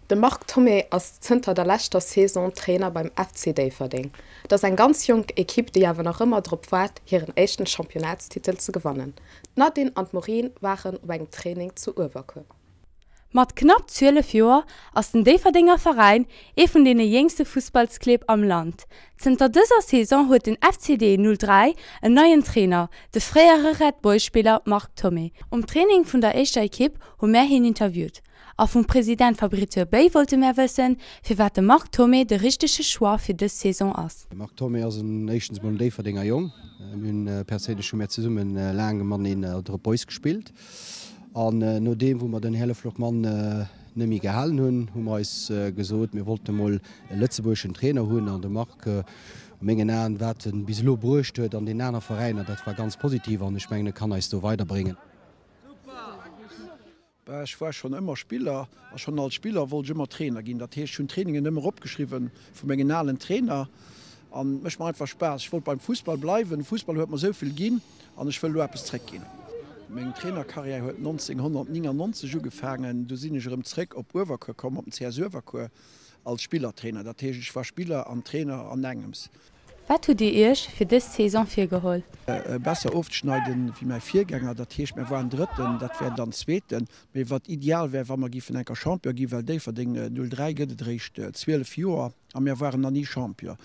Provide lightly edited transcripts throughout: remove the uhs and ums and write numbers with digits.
De Marc Thomé ass zënter der leschter Saison Trainer beim FC Déifferdeng. Et ass eng ganz jonk Ekipp, déi awer nach ëmmer drop waart, hiren éischten Championnatstitel ze gewannen. D'Nadine an d'Maureen waren op engem Training zu Uewerkuer. Mat knapp 12 Joer ass den Déifferdenger Veräin ee vun deene jéngste Fussballsclibb am Land. Zënter dëser Saison huet den FCD 03 en neien Trainer, de fréiere Red Boys-Spiller Marc Thomé. Um Training vun der éischter Ekipp hu mär hien interviewt. A vum President Fabrizio Bay wollte mär wëssen, firwat de Marc Thomé de richtege Choix fir dës Saison ass. De Marc Thomé ass en éischtens mol en Déifferdenger Jong. Mir hunn perséinlech hu mär zesummen laang mateneen an de Red Boys gespillt. An nodeem wou mer den Här Leflocq-Mann net méi gehalen hunn, hu mer eis gesot, mir wollten emol e lëtzebuergeschen Trainer hunn. An de Marc, a mengen Aen, wat en bis elo bruecht huet an deenen aner Veräiner, dat war ganz positiv an ech mengen, e kann eis do weiderbréngen. Bah, ech war schonn ëmmer Spiller a schonn als Spiller wollt ech ëmmer Trainer ginn. Dat heescht, ech hunn d'Trainingen ëmmer opgeschriwwen vu mengen alen Trainer an et mécht mer einfach Spaass. Ech wollt beim Fussball bleiwen, Fussball huet mer esou vill ginn an ech wëll elo eppes zréckginn. Meng Trainerkarriär huet 1999 ugefaangen, du sinn ech erëm zréck op Uewerkuer komm, op den CS Uewerkuer als Spillertrainer. Dat heescht, ech war Spiller an Trainer an engems. Wat hutt Dir Iech fir dës Saison virgeholl? Besser ofzeschneiden wéi mäi Virgänger, dat heescht mär waren Drëtten, dat wär dann Zweeten, mee wat ideal wär, wa mer giffen enker Champion ginn, well Déifferdeng 03 gëtt et eréischt 12 Joer a mär waren nach ni Champion.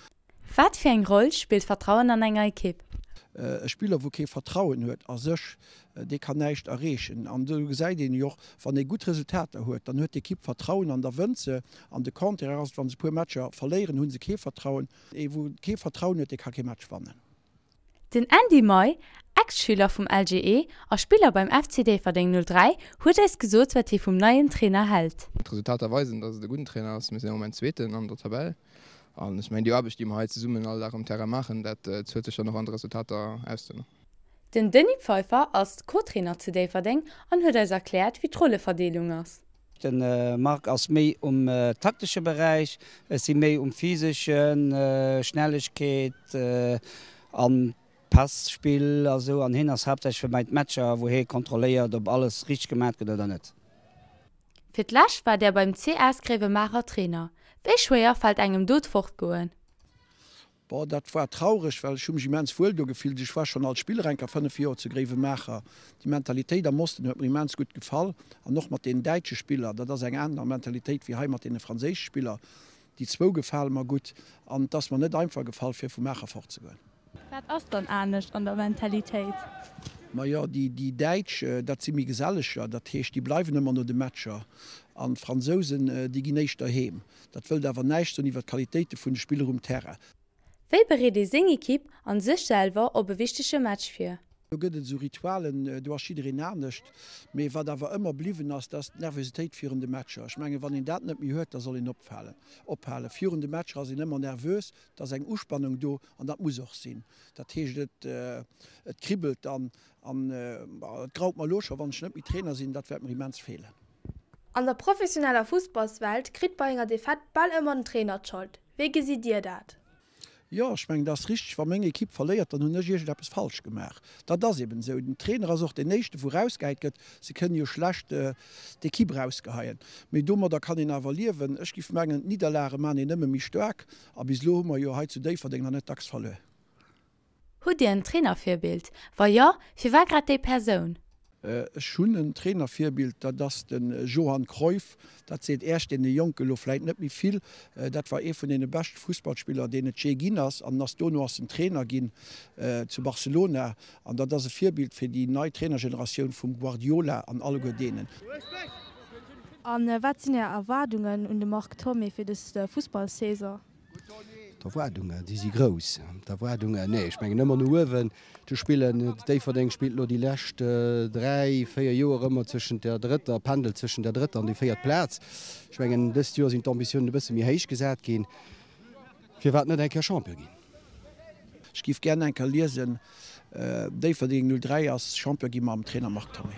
Wat fir eng Roll spillt Vertrauen an enger Ekipp? E Spiller wou kee Vertrauen huet a sech, dee kann näischt erreechen. An do gesäit een jo och, wann ee gutt Resultater huet, dann huet d'Ekipp Vertrauen an da wënnt se. An de Contraire ass et, wa se e puer Matcher verléieren, hu se kee Vertrauen. Ee wou kee Vertrauen huet, dee ka kee Match wannen. Den Andy May, Ex-Schüler vum LGE a Spiller beim FC Déifferdeng 03, huet eis gesot, wat hie vum neien Trainer hält. D'Resultater weisen, datt et e gudden Trainer ass. Mir sinn am Moment Zweeten an der Tabell an ech mengen déi Aarbecht, déi mer hei zesummen all Dag um Terrain maachen, dat zuelt sech dann och an de Resultater aus duerno. Den Denis Pfeiffer ass Co-Trainer zu Déifferdeng an huet eis erkläert, wéi d'Rolleverdeelung ass. De Marc ass méi um taktesche Beräich, ech si méi um physeschen, Schnellegkeet an Passpill a sou, an hien ass haaptsächlech fir mei d'Matcher, wou hie kontrolléiert, ob alles richteg gemat gëtt oder net. Fir d'lescht war där beim CS Gréiwemaacher Trainer. Wéi schwéier fält engem do d'Fortgoen? Bon, dat war traureg, well ech hu mech immens wuel do gefillt. Ech war schonn als Spiller enker 5 Joer zu Gréiwemaacher. Déi Mentalitéit am Osten huet mer immens gutt gefall an och mat deenen däitsche Spiller, dat ass eng aner Mentalitéit wéi hei mat deene franséische Spiller. Déi zwou gefale mer gutt an et ass mer net einfach gefall fir vu Maacher fortzegoen. Wat ass dann anescht an der Mentalitéit? Majo, déi Däitsch, dat si méi Geselleger, dat heescht, déi bleiwen ëmmer no de Matcher an d'Fransousen, déi ginn éischter heem. Dat wëllt awer näischt soen iwwer d'Qualitéite vun de Spiller um Terrain. Wéi bereet ee seng Ekipp an sech selwer op e wichtege Match vir? Do gëtt et esou Ritualen, do ass jiddereen anescht. Mee wat awer ëmmer bliwwen ass, dat ass d'Nervositéit virun de Matcher. Ech mengen, wann een dat net méi huet, da soll een opfalen, ophalen. Virun de Matcher ass een ëmmer nervös, et ass eng Uspannung do an dat muss och sinn. Dat heescht, et, et kribbelt dann an et graut mer elo scho, wann ech net méi Trainer sinn, dat wäert mer immens feelen. An der professioneller Fussballswelt kritt bei enger Defaite bal ëmmer den Trainer d'Schold. Wéi gesitt Dir dat? Jo, ech mengen, dat ass richteg. Wa meng Ekipp verléiert, dann hunn ech iergendeppes falsch gemaach. Dat ass eben esou. Den Trainer ass och deen Éischten, wou erausgehäit gëtt. Se kënnen jo schlecht d'Ekipp erausgeheien. Mee domadder kann een awer liewen. Ech giff mengen, d'Nidderlage maachen een nëmme méi staark. A bis elo hu mer jo hei zu Déifferdeng nach net dacks verluer. Hutt Dir en Trainervirbild? Wa jo, firwat grad déi Persoun? Ech hunn en Trainervirbild, dat ass de Johan Cruyff. Dat seet Äech, deene Jonke lo vläit net méi vill. Dat war ee vun deene beschte Fussballspiller, deen et jee ginn ass. An ass dono ass en Trainer ginn zu Barcelona. An dat ass e Virbild fir déi nei Trainergeneratioun vum Guardiola an alleguer deenen. A wat sinn Är Erwaardungen un de Marc Thomé fir dës Fussballsaison? D'Erwaardungen, déi si grouss. D'Erwaardungen, nee, ech mengen ëmmer no uewen ze spillen. Déifferdeng spillt elo déi lescht 3, 4 Joer ëmmer zwëschent der drëtter, pendelt zwëschent der drëtter an déi véiert Plaz. Ech mengen, dëst Joer sinn d'Ambitiounen e bësse méi héich gesat ginn. Firwat net eng Kéier Champion ginn? Ech giff gären eng Kéier liesen, Déifferdeng 03 ass Champion gi mam Trainer Marc Thomé.